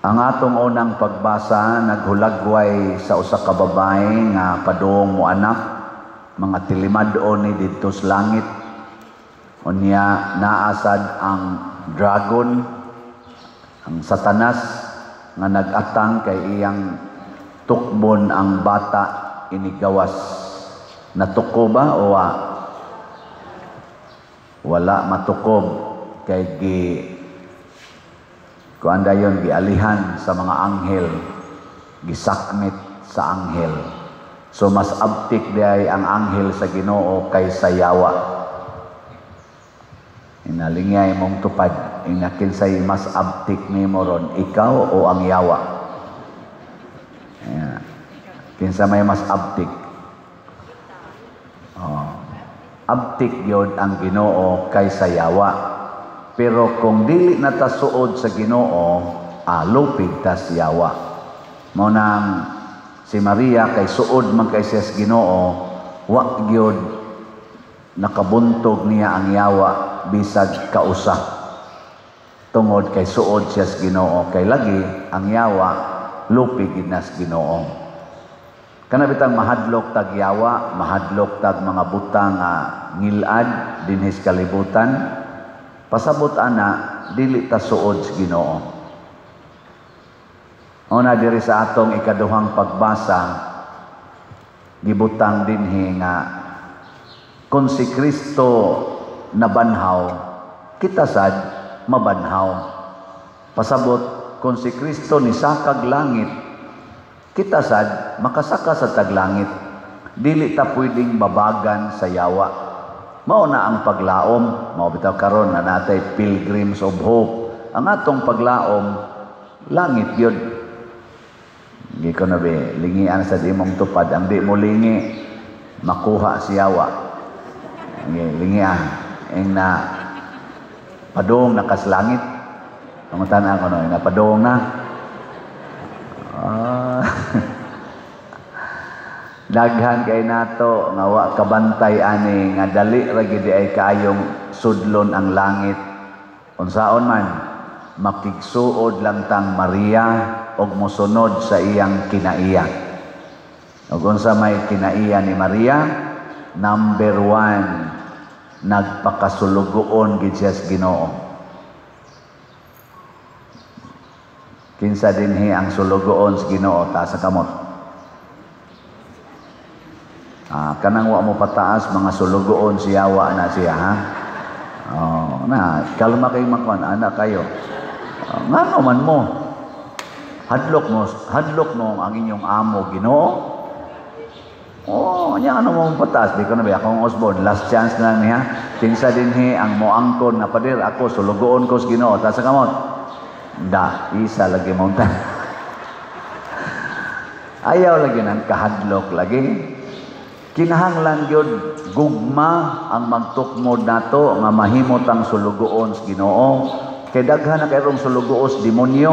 Ang atong unang pagbasa naghulagway sa usa ka babae nga padung mo anak, mga tilimad-on ni didto sa langit. Unya naasad ang dragon, ang Satanas, nga nag-atang kay iyang tukbon ang bata inigawas. Natuko ba o wa? Wala matukob kay gi kuan dayon, gialihan sa mga anghel, gisakmit sa anghel. So mas abtik diay ang anghel sa Ginoo kaysa yawa. Inalingay mong tupad, ina, kinsay mas abtik nimo ron, ikaw o ang yawa? Yeah. Kinsa may mas abtik? Oh. Abtik yun ang Ginoo kaysa yawa. Pero kung dili na ta suod sa Ginoo, lupig tas yawa. Mao nang si Maria kay suod man kay siya sa Ginoo, wa gyud nakabuntog niya ang yawa bisag kausa. Tungod kay suod siya sa Ginoo, kay lagi ang yawa lupig gid na sa Ginoo. Kana bitang mahadlok tag yawa, mahadlok tag mga butang nga ngilad dinhi sa kalibutan, pasabot ana dili ta suod sa Ginoo. Una diri sa atong ikaduhang pagbasa, gibutang dinhi nga kung si Kristo nabanhaw, kita sad mabanhaw. Pasabot, kung si Kristo nisakag langit, kita sad makasaka sa taglangit. Dili ta pwedeng babagan sa yawa. Mao na ang paglaom, mao bitaw karon na natay Pilgrims of Hope. Ang atong paglaom, langit yun. Hindi ko na be, lingian sa di mong tupad. Ang di mo lingi, makuha si yawa. Lingian. Ing na padung nakaslangit. Pangutan ako no, ing na padung na. Ah. Daghan kay nato nga wa kabantay ani nga dali ra gid ay kaayong sudlon ang langit. Unsaon man, makigsuod lang tang Maria og mosunod sa iyang kinaiya. Og unsa may kinaiya ni Maria? Number one, nagpakasulugoon gid siya sa Ginoo. Kinsa dinhi ang sulugoon sa Ginoo? Taas sa kamot. Kanang wa mo pataas, mga sulugoon si yawa na siya, ha? Oh, na, kalma kayo makuan, anak kayo. Ngano man mo? Hadlok mo ang inyong amo Ginoo. Oh, nya ano mo pataas? Di ko na ba akong Osborne, last chance na lang niya. Kinsa dinhi ang moangkon nga pader ako sulugoon ko sa Ginoo? Taas sa kamot. Da, isa lagi mo. Ayaw lagi nang kahadlok lagi. Kinahanglan gyud gugma ang magtukmod nato nga mahimot ang sulugoon sa Ginoo. Kay daghan na kayrong sulugoon sa demonyo.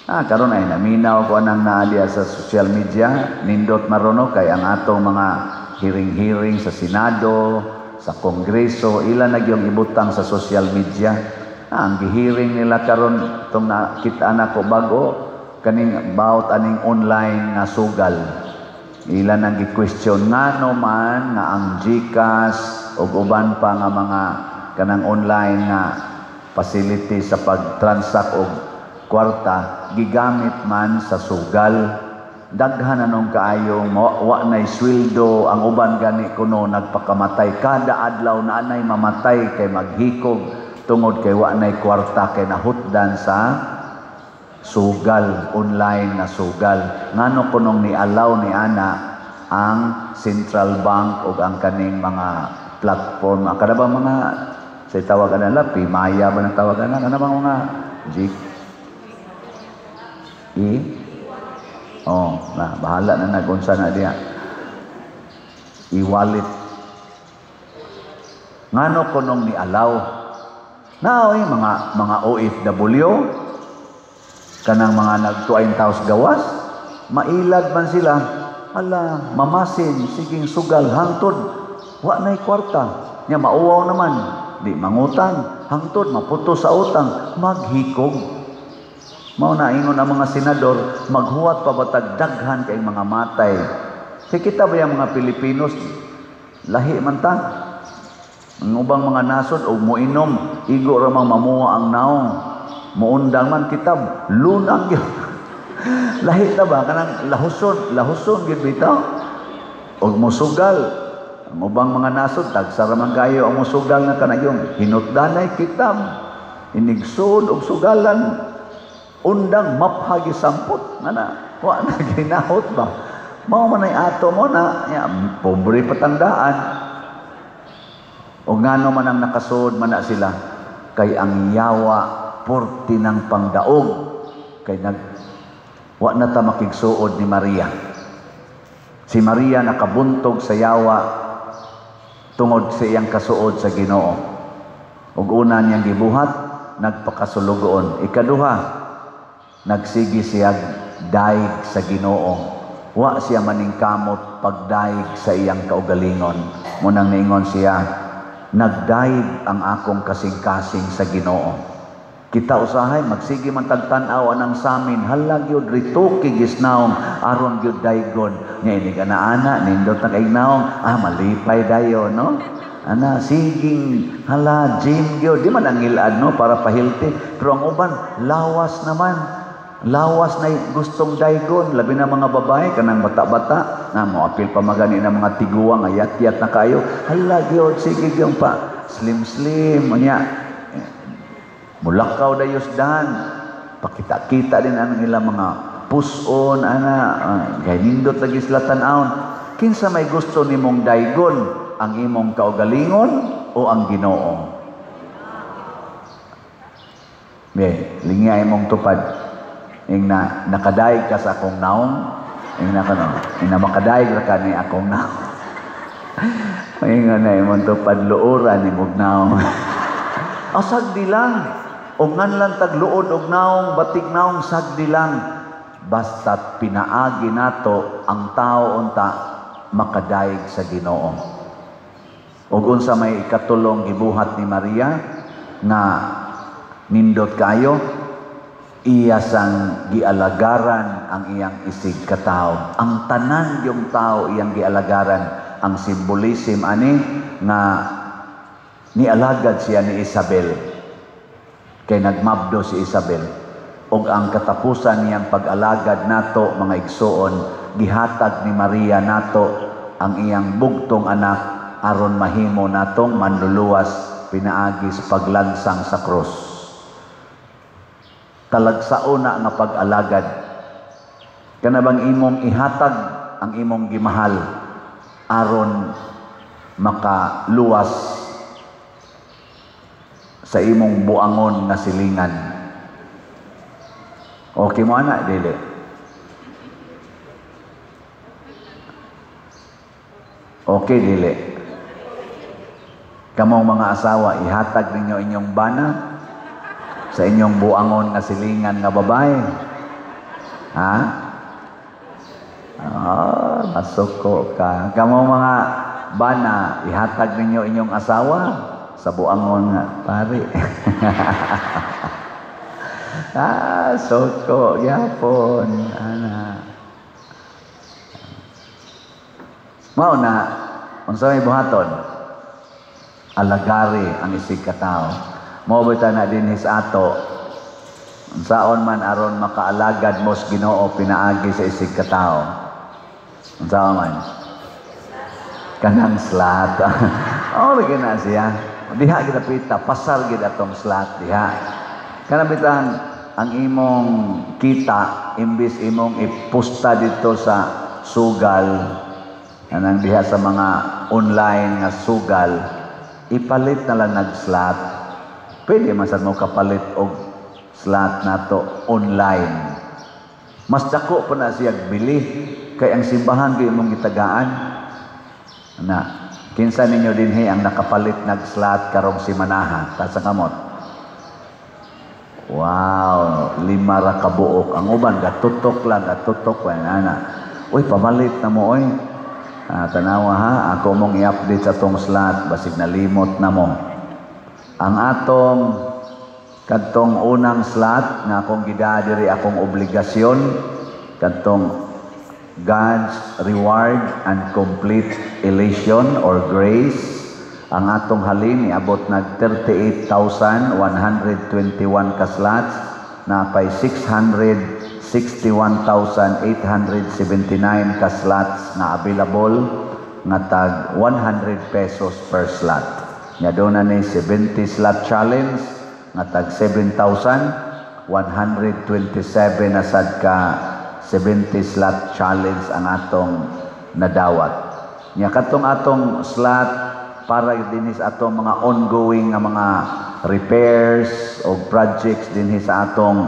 Karon ay naminaw ko anang naadya sa social media, nindot marono kay ang atong mga hearing-hearing sa Senado, sa Kongreso, ila na gyung ibutang sa social media. Ang gihearing nila karon tong nakita nako bag-o kaning about aning online nga sugal. Ila nang gi-question ngano man nga ang GCash ug uban pa nga mga kanang online nga facility sa pag-transact og kwarta gigamit man sa sugal. Daghan anong kaayong wa nay sweldo ang uban, gani kuno nagpakamatay kada adlaw na anay mamatay kay maghikog tungod kay wa nay kwarta kay nahutdan sa sugal, online na sugal. Ngano kunong ni-allow ni ana ang central bank ug ang kaning mga platform, ang kada ba mga sa tawag ana, Pimaya ba nang tawag ana, kana bang mga G E. Oh, na bahala na nagunsa na diya. E-wallet. Ngano kunong ni allow? Naoy mga OFW kanang mga nagtuayn taos gawas, mailad man sila, ala, mamasin, siging sugal, hangtod wa nay kwarta. Nya mauwaw naman, di mangutang, hangtod maputo sa utang, maghikog. Mao na ingon ang mga senador, maghuwat pa batag daghan kay mga matay. Kay kita ba yung mga Pilipinos, lahi man ta. Ang ubang mga nasod og moinom, igo ra mang mamuha ang naong. Muundang man kita, lunang gyud. Lahi ta ba kanang lahuson, lahuson gyud bitaw. Og musugal, ang ubang mga nasod tagsa ra man kayo ang musugal nga kanayong hinutdanay kitam. Inigsud og sugalan, undang maphagi sampot ngana wa na ginahot ba. Mao man ay ato mo na ya, pobre patandaan. O ngano man ang nakasuod man na sila, kay ang yawa purti ng pangdaog, kay nag wa na ta makigsuod ni Maria. Si Maria nakabuntog sa yawa tungod sa iyang kasuod sa Ginoo. Ug una niyang gibuhat, nagpakasulugoon. Ikaduha, nagsige siya daig sa Ginoo. Wa siya maningkamot pagdaig sa iyang kaugalingon. Munang niingon siya, "Nagdaig ang akong kasing-kasing sa Ginoo." Kita usahay magsige man tag tan-aw anang samin, hala gyud rituki gisnaong aron gyud daygon. Nya inig ana-ana nindot na kay naong, ah, malipay dayon, no? Ana siging hala gym gyud, di man ang ngilad, no, para pa-healthy, pero ang uban lawas naman. Lawas na gustong daygon, labi na mga babae kanang bata-bata na moapil pa magani na mga tiguang nga yat-yat na kayo. Hala gyud, sige gyud pa slim slim unya. Mulakaw dayos dan. Pakita-kita din ang ilang mga puson ana, kay nindot lagi sila tan-awon. Kinsa may gusto nimong daygon, ang imong kaugalingon o ang Ginoo? Be, lingya imong tupad. Ing na nakadaig ka sa akong naong, ing na kano, ing na makadaig ra ka ni akong naong. Ingon na imong tupad, luoran imong naong. Asag di lang. O nganlan tagluod og naong, batig naong, sagdi lang. Basta't pinaagi nato ang tao unta makadaig sa Ginoo. Og unsa may ikatulong gibuhat ni Maria nga nindot kayo, iya sang gialagaran ang iyang isig katawo. Ang tanan yung tao iyang gialagaran. Ang symbolism ani nga nialagad siya ni Isabel. Kay nagmabdo si Isabel. Og ang katapusan niyang pag-alagad nato, mga igsoon, gihatag ni Maria nato ang iyang bugtong anak aron mahimo natong manluluwas pinaagi sa paglansang sa krus. Talagsaon na nga pag-alagad. Kana bang imong ihatag ang imong gimahal aron makaluwas sa imong buangon nga silingan? Okay mo ana, dili? Okay, dili? Kamong mga asawa, ihatag ninyo inyong bana sa inyong buangon nga silingan nga babae. Ha? Ah, masuko ka. Kamong mga bana, ihatag ninyo inyong asawa sa buangon nga pare. Ah, soko gyapon ana. Mao na unsa may buhaton? Alagari ang isig katawo. Mao ba na dinhi sa ato? Unsaon man aron makaalagad mo sa Ginoo pinaagi sa isig katawo? Unsaon man? Kanang slat. Oh, lagi na siya. Diha kita pita, pasar gid atong slat diha. Kanang bitang ang imong kita imbis imong ipusta dito sa sugal, anang diha sa mga online nga sugal, ipalit na lang nag-slot. Pwede man sad mo kapalit og slot nato online. Mas dako pa na siya bili kay ang simbahan gyud imong gitagaan. Na kinsa ninyo dinhi ang nakapalit nag-slot karong simanaha? Taas ang kamot. Wow, 5 ra ka buok. Ang uban gatutok lang, gatutok pa ana. Uy, pamalit na mo oy. Ah, tanawa ha, ako mong i-update sa tong slot basig nalimot na mo. Ang atong Kadtong unang slot nga akong gidaa diri, akong obligasyon, kadtong God's reward and complete elation or grace, ang atong halin niabot nag 38,121 ka slots, napay 661,879 ka slots nga available nga tag 100 pesos per slot. Nya doon na ni 70 slot challenge nga tag 7,127 na sad ka 70 slot challenge ang atong nadawat. Nya katong atong slot para dinhi sa atong mga ongoing nga mga repairs o projects dinhi sa atong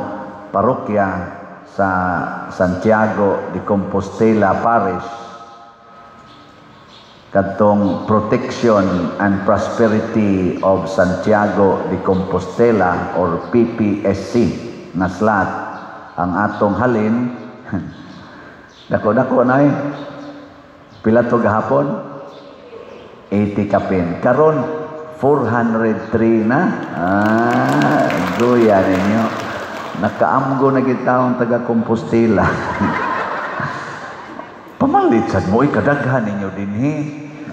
parokya sa Santiago de Compostela Parish, kadtong Protection and Prosperity of Santiago de Compostela or PPSC nga slot, ang atong halin dako-dako na eh. Pila to gahapon? 80 kapin. Karon 403 na. Ah, guya ninyo. Nakaamgo na gitawong taga Compostela. Pamalit sad mo, kadaghan ninyo dinhi.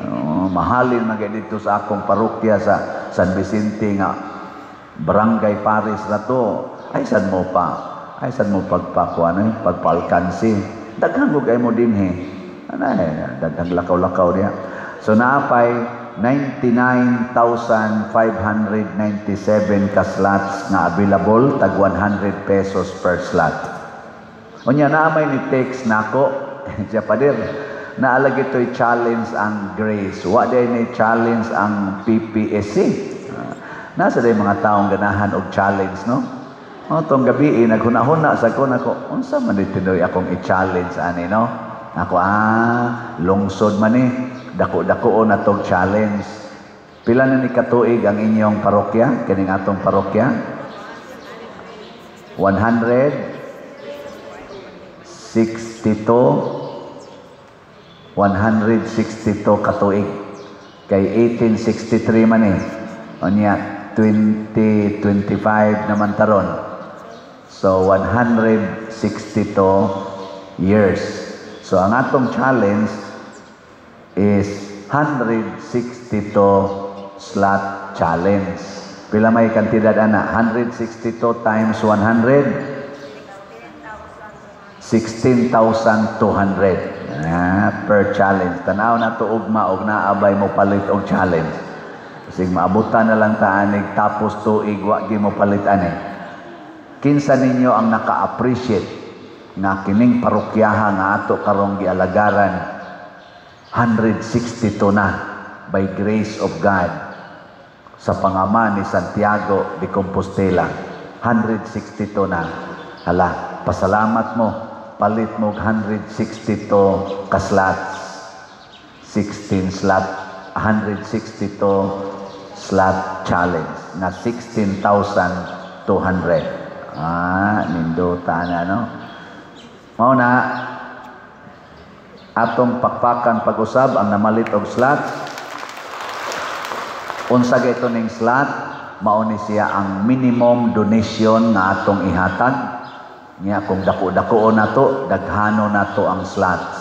Oh, mahalin man dito sa akong parokya sa San Vicente nga barangay parish na to. Ay sad mo pa. Ay sad mo pagpakuan eh, pagpalkansi. Daghan ko kay mo dinhi. Ano eh, daghang lakaw-lakaw niya. So naapay 99,597 ka slots nga available tag 100 pesos per slot. Unya naa may ni text nako siya, "Pader, naalagi to'y challenge ang Grace. Wa day ni challenge ang PPSC." Ah, nasa day mga taong ganahan og challenge, no? O, tong gabi, eh, naghuna-huna sa ko, nako, unsa man di tinuoy akong i-challenge ani, no? Ako, ah, lungsod man eh, dako-dako na tog challenge. Pila na ni katuig ang inyong parokya, kining atong parokya? 162, 162 katuig. Kay 1863 man eh. Unya, 2025 naman taron. So, 162 years. So, ang atong challenge is 162 slot challenge. Pila may kantidad ana? 162 times 100, 16,200 ah, per challenge. Tanaw na to ugma og naabay mo palit og challenge. Kasi maabutan na lang ta anig tapos tuig wa gi mo palit ani. Kinsa ninyo ang naka-appreciate nga kining parokyaha nga ato karong gialagaran 162 na by grace of God sa pangama ni Santiago de Compostela? 162 na. Hala, pasalamat mo, palit mo og 162 ka slots, 16 slot, 162 slot challenge na 16,200. Ah, nindota na, no? Mao na atong pakpakan pag-usab ang namalit og slots. Unsa ito ning slot? Mao ni siya ang minimum donation nga atong ihatag. Nya kung dako-dako nato, daghano nato ang slots.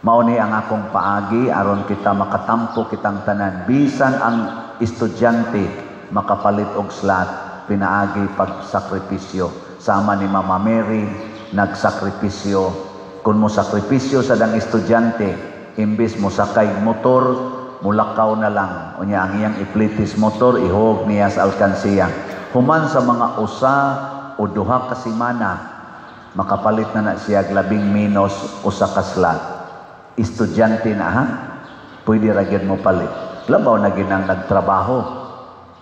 Mao ni ang akong paagi aron kita makatampo kitang tanan, bisan ang estudyante makapalit og slot pinaagi pagsakripisyo, sama ni Mama Mary nagsakripisyo. Kung mo sakripisyo sa dang estudyante, imbis mo sakay motor, mulakaw na lang. Unya ang iyang iplitis motor, ihog niya sa alkansiya. Human sa mga 1 o 2 ka semana, makapalit na na siya labing menos 1 ka slot. Estudyante na ha, pwede ra gyud mo palit. Labaw na ginang nagtrabaho.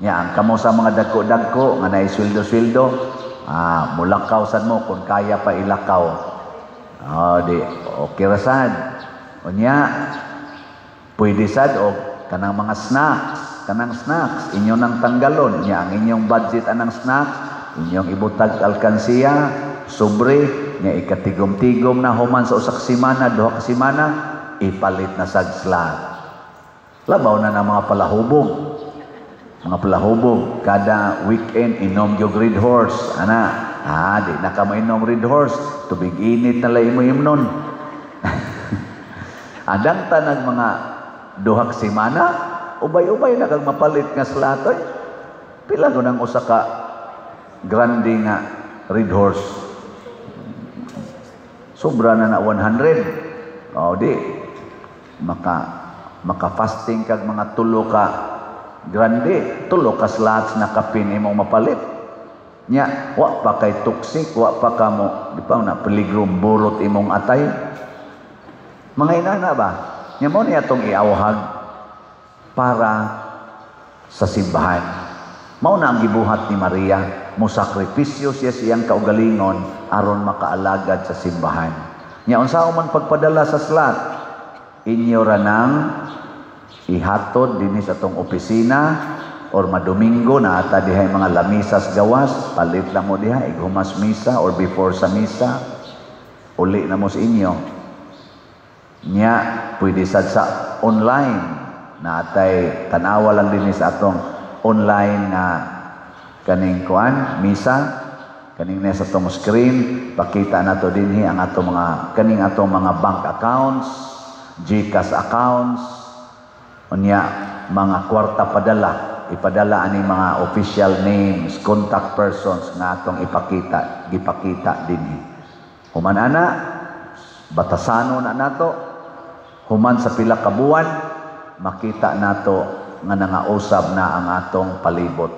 Nya ang kamo sa mga dagko-dagko nga naay sweldo-sweldo, ah, mulakaw sad mo kung kaya pa ilakaw. Oh, di okay ra sad. Unya pwede sad og kanang mga snacks, kanang snacks inyo nang tanggalon. Nya ang inyong budget anang snacks, inyong ibutag alkansiya, sobre, nya ikatigom-tigom na human sa 1 ka semana, 2 ka semana, ipalit na sad slot. Labaw na ng mga palahubog. Mga palahubog, kada weekend inom gyud Red Horse, ana. Ah, di na ka mainom Red Horse, tubig init na lang imo imnon. Adang tanag mga 2 ka semana, ubay-ubay na kag mapalit nga slot oy. Pila ko nang usa ka grande nga Red Horse? Sobra na na 100. O di maka fasting kag mga 3 ka grande, 3 ka slots na kapin imong mapalit. Nya, wa pa kay toxic, wa pa ka mo, di pa na peligro burot imong atay. Mga inana ba? Nya mo niya atong iawhag para sa simbahan. Mao na ang gibuhat ni Maria, mo sakripisyo siya siyang kaugalingon aron makaalagad sa simbahan. Nya unsa man pagpadala sa slot, inyo ra nang ihatod dinhi sa atong opisina or madomingo na ata dihay mga lamisas gawas, palit lang mo diha ighumas misa or before sa misa, uli na mo sa inyo. Nya pwede sad sa online na atay tanawa lang dinhi sa atong online nga kaning kuan misa, kaning nasa atong screen. Pakita nato dinhi ang atong mga kaning atong mga bank accounts, GCash accounts, unya mga kwarta padala, ipadala ani mga official names, contact persons nga atong ipakita, gipakita dinhi. Human ana, batasano na nato. Human sa pila ka buwan, makita nato nga nangausab na ang atong palibot.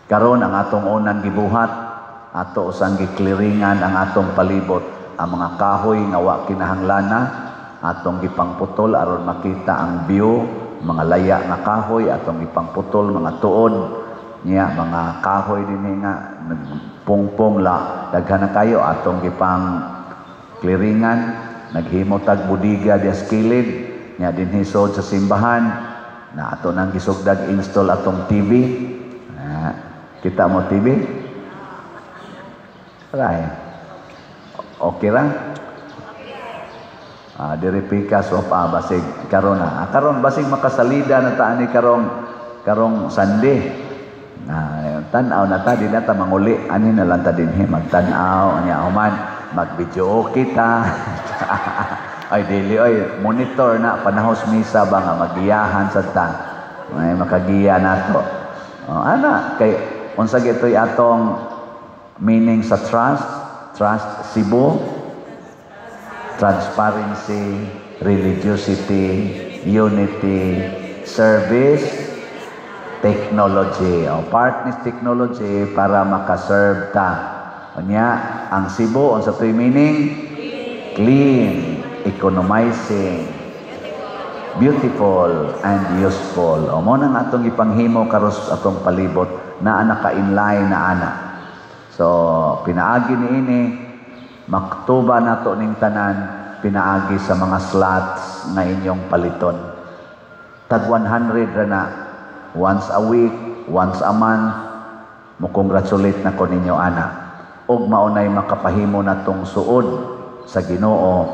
Karon ang atong unang gibuhat, ato usang gikliringan ang atong palibot, ang mga kahoy nga wa kinahanglana atong gipangputol aron makita ang view. Mga laya nga kahoy atong gipangputol, mga tuod niya, mga kahoy dinhi nga nagpungpong la daghan na kayo, atong gipang clearingan. Naghimo tag budiga diya sa kilid nya dinhi sod sa simbahan na ato nang gisugdag install atong TV. Ah, kita mo TV? Right. Okay ra? Ah, diri pikas o pa basig karon na. Ah, karon basig makasalida na ta ani karong Sunday. Ah, tan-aw na ta, di na ta manguli, ani na lang ta dinhi magtan-aw nya, human mag-video kita. Ay dili oy, monitor na panahos misa ba nga magiyahan sa ta. May makagiya nato. Oh, ana kay unsa gitoy atong meaning sa trust, Trust Cebu, transparency, religiosity, unity, service, technology. O, part ni technology para makaserve ta. Unya, ang Cebu, unsa to'y meaning? Clean, economizing, beautiful, and useful. O, mo nang atong ipanghimo karos atong palibot na naka-inline na ana. So, pinaagi ni ini, maktuba nato ning tanan, pinaagi sa mga slots nga inyong paliton. Tag 100 ra na, once a week, once a month, mo congratulate na ko ninyo ana. Ug maunay makapahimo natong suod sa Ginoo,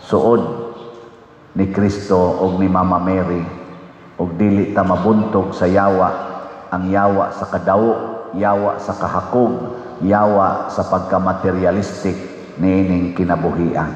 suod ni Kristo ug ni Mama Mary, ug dili ta mabuntog sa yawa, ang yawa sa kadawo, yawa sa kahakog, yawa sa pagka-materialistic niining kinabuhian.